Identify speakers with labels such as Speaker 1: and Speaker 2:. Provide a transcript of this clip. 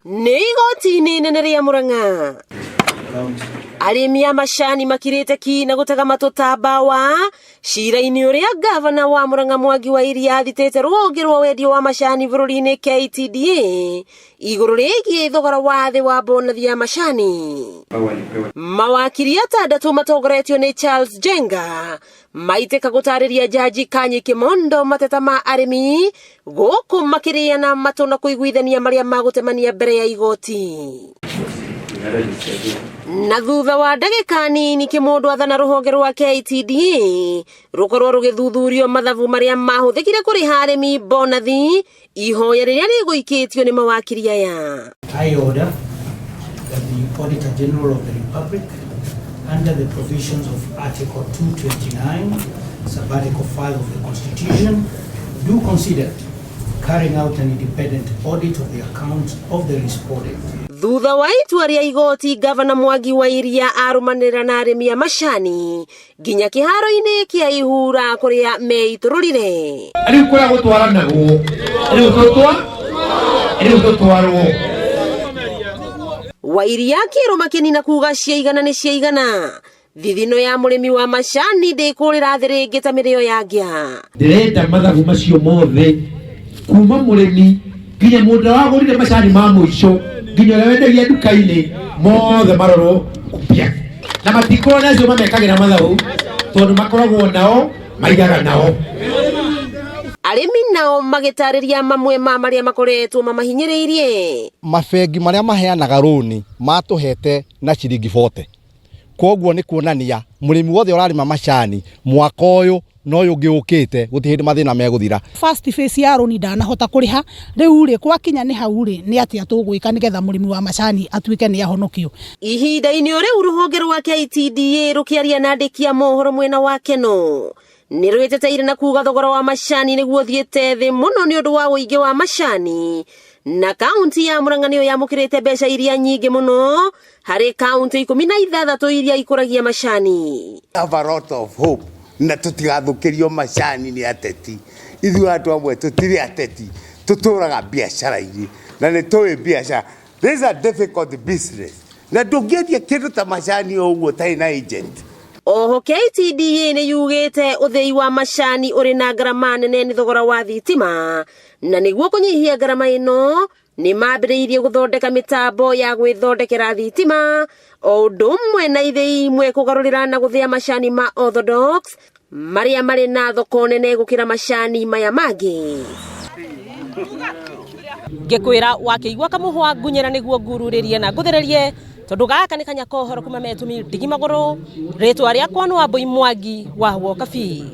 Speaker 1: Nĩ igoti-inĩ inene rĩa Murang'a, arĩmi a macani makirĩte ki na gũtega matũ ta mbawa cira-inĩ ũrĩa gavana wa Murang'a Mwangi wa Iria athitĩte rũhonge rwa wendia wa macani bũrũri-inĩ KTDA igũrũ rĩgiĩ thogora wa thĩ wa bonathi ya macani. Mawakiri atandatũ matongoretio nĩ Charles Jenga maitĩka gũtarĩria Jaji Kanyi Kimondo mateta ma arĩmi gũkũ makĩrĩana matũ na kũiguithania marĩa magũtemania mbere ya igoti. Na thutha wa ndagĩka nini Kĩmũndũ athana rũhonge rwa KTDA rũkorwo rũgĩthuthurio mathabu marĩa mahũthĩkire kũrĩha arĩmi bonathi, ihoya rĩrĩa rĩgũikĩtio nĩ mawakiri aya.
Speaker 2: I order that the Auditor General of the Republic, under the provisions of Article 229, Sub-Article 5 of the Constitution, do consider carrying out an independent audit of the accounts of the respondent.
Speaker 1: Thutha wa itua rĩa igoti, gavana Mwangi wa Iria arũmanĩrĩra na arĩmi a macani nginya kĩharo-inĩ kĩa Ihura kũrĩa meitũrũrire.
Speaker 3: Rĩu kũrĩa gũtwaranagwo rĩu tũtwa rĩu tũtwarwo.
Speaker 1: Wairia akĩrũma kĩni na kuga ciaigana nĩ ciaigana, thithino ya mũrĩmi wa macani ndĩkũrĩra thĩ rĩngĩ ta mĩrĩo ya ngĩa.
Speaker 3: Ndĩrenda mathabu macio mothe kuma mũrĩmi nginya mũndũ wagũrire macani ma mũico nginya ũrĩa wendagia nduka-inĩ, mothe marorwo upya, na matikorwo na acio mamekagĩra mathabu tondũ makoragwo nao maigaga nao.
Speaker 1: Arĩmi nao magĩtarĩria mamwe ma marĩa makoretwo mamahinyĩrĩirie.
Speaker 4: Mabengi marĩa maheanaga rũni matũhete na ciringi 40, koguo nĩ kuonania mũrĩmi wothe ũrarĩma macani mwaka ũyũ na ũyũ ũngĩ ũkĩte gũtirĩ hĩndĩ mathĩna megũthira.
Speaker 5: First phase ya rũni ndanahota kũrĩha. Rĩu rĩ, gwakinya nĩ hau rĩ, nĩ atĩa tũgwĩka nĩgetha mũrĩmi wa macani atuĩke nĩ ahonokio?
Speaker 1: Ihinda-inĩ o rĩu, rũhonge rwa KTDA rũkĩaria na andĩki a mohoro mwena wa Keno nĩ rwĩteteire na kuga thogora wa macani nĩguo ũthiĩte thĩ mũno nĩ ũndũ wa ũingĩ wa macani, na kaunti ya Murang'a nĩyo yamũkĩrĩte mbeca iria nyingĩ mũno harĩ kaunti 16 iria ikũragia macani.
Speaker 6: Have a lot of hope na tũtigathũkĩrio macani nĩ ateti. Ithuĩ andũ amwe tũtirĩ ateti, tũtũraga biacara-inĩ na nĩ tũĩ biacara. This is a difficult business na ndũngĩendia kĩndũ ta macani o ũguo ũtarĩ na agent.
Speaker 1: Oho KTDA nĩ yugĩte ũthĩi wa macani ũrĩ na ngarama nene nĩ thogora wa thitima, na nĩguo kũnyihia ngarama ĩno nĩ mambĩrĩirie gũthondeka mĩtambo ya gwĩthondekera thitima, o ũndũ ũmwe na ithĩi imwe kũgarũrĩra na gũthĩa macani ma orthodox marĩa marĩ na thoko nene gũkĩra macani maya mangĩ. Ngĩkwĩra wakĩigua kamũhwa ngunyĩra nĩguo ngururĩrie na ngũthererie, tondũ gaka nĩ kanya kohoro kuma metũmi ndigi magũrũ. Rĩtwa rĩakwa nĩ Wambui Mwangi wa Wokabi.